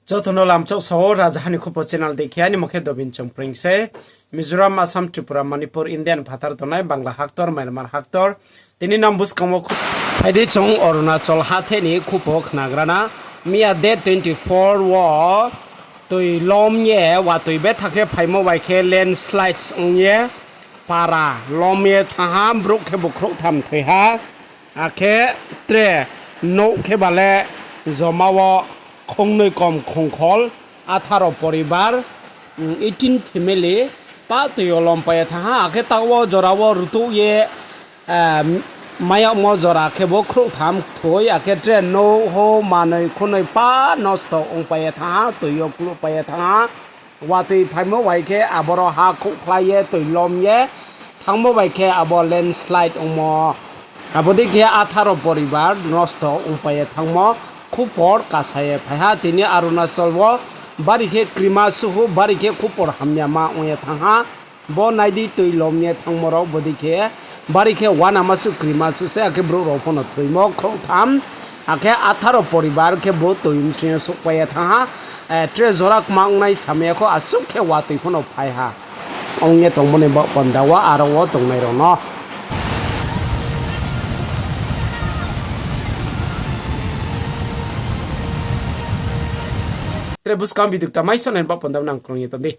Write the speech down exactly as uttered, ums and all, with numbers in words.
Joto no lamchouh sao, Rajaha ni Khupo channel dei khe, aini mo khe Dobin Chongpreng se. Mizoram, Assam, Tripura, Manipur, India ni phathar tongnai Bangla haktor, Myanmar haktor. Tini nang buskang wo khu-, phai di chung Arunachal hathe ni khupo khnagra na. Miya date twenty four wo toi lom ye watoi betha khe phaimo bai khe landslides ong ye para lom ye thanng ha, brouh khe bo khrouhtham thoi ha. Akhe tre nouh khe ba le joma wo khongnoi kom khongkhol, atharo poribar, eighteen family pah toi yo lom pai ye thanng ha. Akhe taoh wo jora wo rutouh ye, mai yagmo jora khe bo khrouhtham thoi, akhe tre nouh ho manoi khonoi pah nosto ong pai ye thanng ha, toi yo kluh pai ye thanng ha. Watoi phaimo bai khe aboro ha khouhkhlai ye toi lom ye thanngmo bai khe abo landslide ongmo. Abo dei khe atharo poribar nosto ong pai ye thanngmo khupor kasa ye phai ha. Tini Arunachal wo bari khe krima suhu, bari khe khupor hamyama ong ye thanng ha. Bo nai di, toi lom ye thanngmo rao bo dei khe bari khe uanama suh krima suh se, akhe brouh rao pho no thoimo khrouhtham, akhe atharo poribar khe bo toi bsing yo souhpai ye thanng ha. Tre jora kma ongnai samai ya kho, asuh khe watoi pho no phai ha. Ong ye tongmo ni baoh panda wo aro wo tongnai rao no. Tre buskang video kta mai sonai ni baoh panda wo nang krung ye tong di.